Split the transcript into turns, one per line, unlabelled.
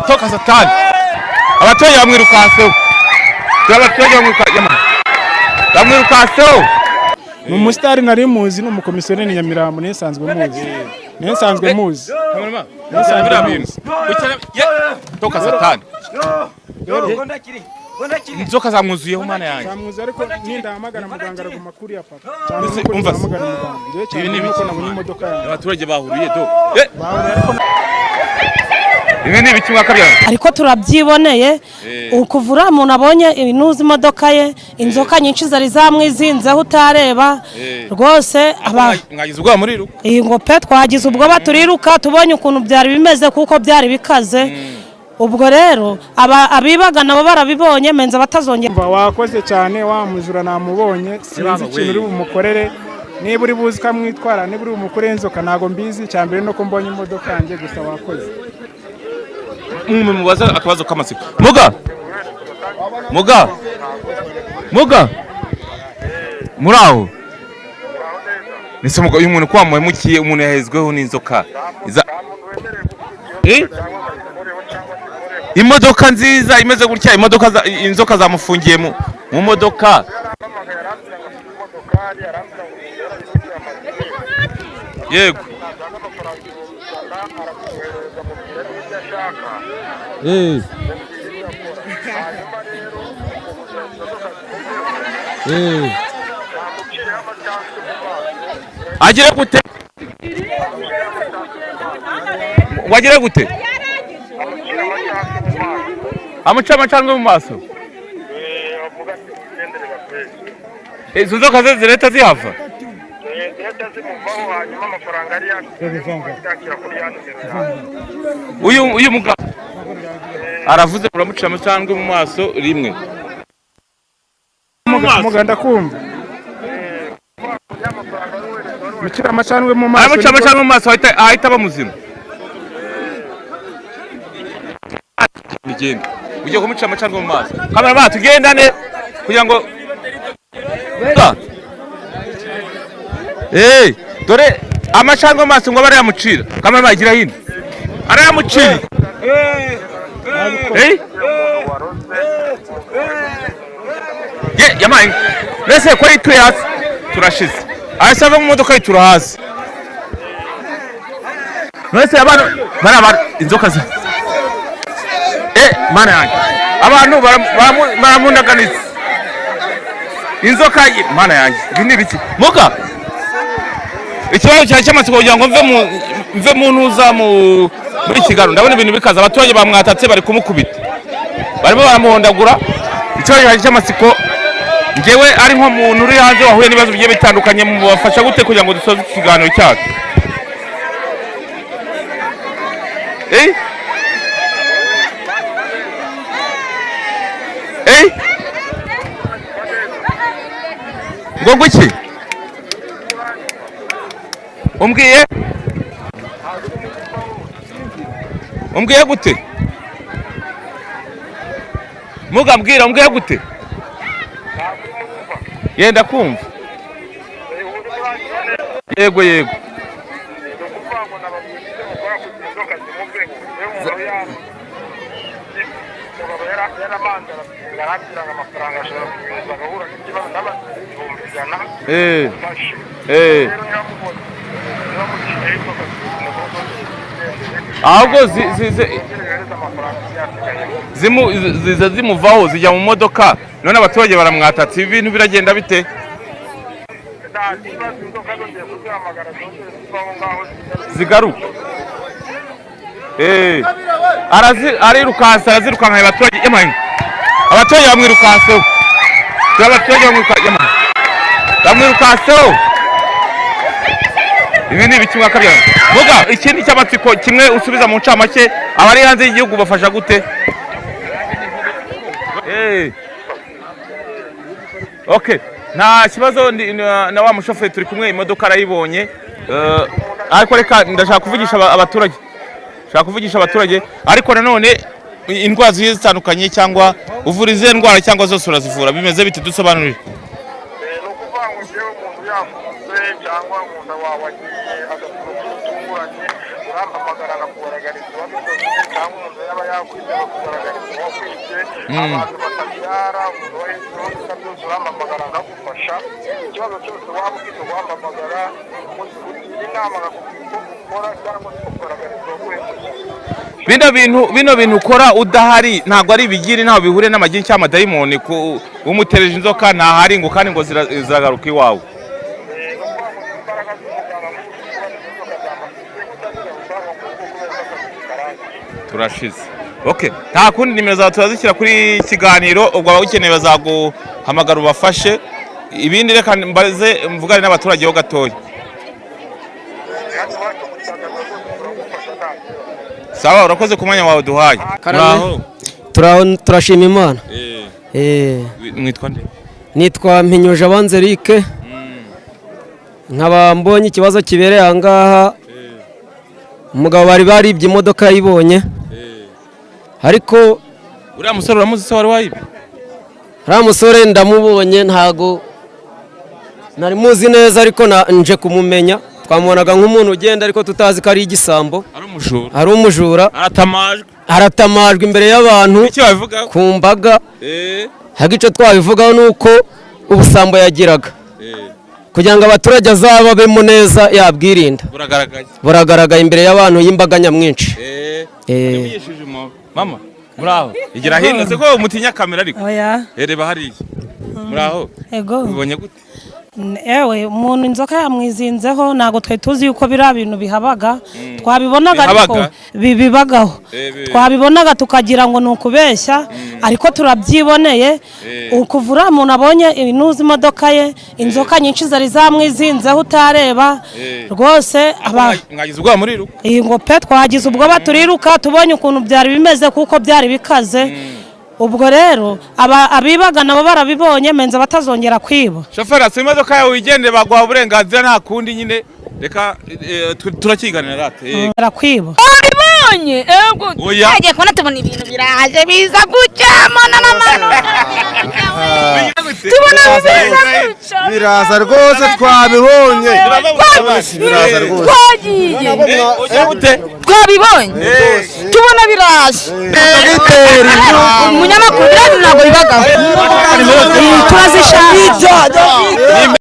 Toka satani. Abaturage bamwirukanseho. Abaturage bamwirukanseho.
Ni umusitari nari muzi, ni umukomisiyoneri Nyamirambo, niyo nsanzwe muzi. Niyo nsanzwe muzi.
Toka satani. Inzoka zamwuzuyeho mana yanjye.
Zamwuzuye ariko nindahamagara muganga araguma kuri ya papa. Cyane
Ese
nuko
umva se.
ndahamagara muganga. Njyewe cyane
Ibi ni
nuko
ibiki?
nabonye imodoka yanjye.
Abaturage bahuriye do. Ibi ni ibiki mwakabyara?
Ariko turabyiboneye ukuva uriya muntu abonye inuza imodoka ye, inzoka nyinshi zari zamwizinzeho utareba rwose aba
Mwagize ubwoba muriruka.
Iyi ngo pe twagize ubwoba turiruka tubonye ukuntu byari bimeze kuko byari bikaze. Ubwo rero abibaga nabo barabibonye menza batazongera.
Umva wakoze cyane wa mujura namubonye, sinzi ikintu uri bumukorere. Niba uri buzi ukamwitwara, niba uri bumukorere inzoka ntago mbizi. Icya mbere nuko mbonye imodoka yanjye gusa wakoze.
Mumwe mubaza akabazo k'amatsiko. Muga. Muga. Muga. Muraho. Nese muga uyu muntu kwamuhemukiye, umuntu yahezweho n'inzoka. Iza Imodoka nziza imeze gutya, imodoka inzoka zamufungiye mu modoka. Yego. Agire gute? Wagire gute? Amuca amacandwe mu maso. Izo nzoka ze zireta zihava. Uyu mugabo aravuze uramuca amacandwe mu maso rimwe.
Muganda kumva. Mucira amacandwe mu maso.
Aramuca amacandwe mu maso ahita aba muzima. Nigenda. Ugiye kumuca amacandwe mu maso. Kamera ba tugendane kugira ngo dore amacandwe mu maso ngo barayamucira. Kamera ba igira hino. Arayamucira. Ye yamaye. Nese ko yituye hasi turashize. Ahise ava mu modoka yitura hasi. Nese abantu baraba inzoka ze. Mana yanjye. Abantu baramundaganiza. Inzoka mana yanjye. Ibi ni ibiki? Muga. Ikibazo cyawe cy'amatsiko kugira ngo mve mu ntuza muri Kigali. Ndabona ibintu bikaza, abaturage bamwatatse bari kumukubita. Barimo baramuhondagura. Ikibazo cyawe cy'amatsiko ngewe ari nko muntu uri hanze wahuye n'ibibazo bigiye bitandukanye, mubafasha gute kugira ngo dusoze ikiganiro cyacu? Ngo nguki? Umbwiye? Umbwiye gute? Muga mbwira umbwiye gute? Yenda kumva. Yego yego. Ahubwo ziza zimuvaho zijya mu modoka, none abaturage baramwatatse. Ibi bintu biragenda bite? Zigaruka. Arirukansa, arazirukanka abaturage. Abaturage bamwirukanseho. Abaturage bamwirukanseho. Ibi ni ibiki mwakabyara? Muga ikindi cy'amatsiko kimwe usubiza mu ncamake, abari hanze y'igihugu bafasha gute? Okay, nta kibazo na wa mushoferi turi kumwe, imodoka arayibonye. Ariko reka ndashaka kuvugisha abaturage. Ndashaka kuvugisha abaturage, ariko nanone indwara zigiye zitandukanye cyangwa uvura izihe ndwara cyangwa zose urazivura, bimeze bite? Dusobanurire.
yakwibye bakakugaragariza uwakwibye, abantu batabyara, umuntu wahetse imodoka byose urampamagara nkagufasha, ikibazo cyose waba ufite uguhamagara, ugira inama akakubwira uko ukora cyangwa se kukugaragariza uwaguhemukiye.
Bino bintu ukora udahari ntabwo ari ibigiri, ntaho bihuriye n'amagini cyangwa amadayimoni. Umutereje inzoka ntahari ngo kandi ngo ziragaruka iwawe.
Ni ukuvuga ngo imbaraga z'umuganga mu gukora inzoka zamasize kutagira ubwanwa mu rugo kubera ko akazi karangiye.
Turashize. Okay, nta kundi, nimero zawe turazishyira kuri kiganiro, ubwo abagukeneye bazaguhamagara ubafashe. Ibindi reka mbaze mvugane n'abaturage ho gatoya.
Hano iwacu mu Cyangwa rwose turagufasha nta kibazo.
Sawa, urakoze ku mwanya wawe duhaye.
Karame.
Muraho?
Turashima Imana.
Mwitwa nde?
Nitwa Mpinyuje Abanze Eric, nkaba mbonye ikibazo kibereye aha ngaha. Umugabo bari baribye imodoka yayibonye, ariko
Uriya musore uramuzi se wari wayibye?
Uriya musore ndamubonye, ntago nari muzi neza, ariko nje kumumenya. Twamubonaga nk'umuntu ugenda ariko tutazi ko ari igisambo.
Ari umujura.
Ari umujura.
Aratamajwe.
Aratamajwe imbere y'abantu.
Icyo babivugaho?
Ku mbaga. Ahubwo icyo twabivugaho ni uko ubusambo yagiraga kugira ngo abaturage azababemo neza yabwirinda.
Buragaragaye.
Buragaragaye imbere y'abantu y'imbaga nyamwinshi.
Yishije mama, muraho? Igira hino se ko mutinya kamera ariko.
Oya.
Reba hariya. Muraho?
Ego.
Ubonye gute?
Ewe, umuntu inzoka yamwizinzeho, ntabwo twari tuzi yuko biriya bintu bihabaga. Twabibonaga ariko
Bihabaga?
bibagaho. Twabibonaga tukagira ngo ni ukubeshya, ariko turabyiboneye. Kuva uriya muntu abonye inuza imodoka ye, inzoka nyinshi zari zamwizinzeho utareba. Rwose aba
Mwagize ubwoba muriruka?
Iyi ngo pe, twagize ubwoba turiruka tubonye ukuntu byari bimeze, kuko byari bikaze. Ubwo rero abibaga nabo barabibonye, menza batazongera kwiba.
Shoferi, asa imodoka yawe wigendere, baguha uburenganzira, nta kundi nyine. Reka turakiganira rate.
Kwiba.
Wabibonye ego?
Oya.
Twagiye kubona tubona ibintu biraje biza gutya, mana n'amano, tubona biza gutya.
Biraza rwose, twabibonye, biraza rwose.
Twagiye.
Ujya gute?
Twabibonye tubona biraje.
Dogiteri.
Umunyamakuru, biriya bintu ntabwo bibagaho.
Turazishaka.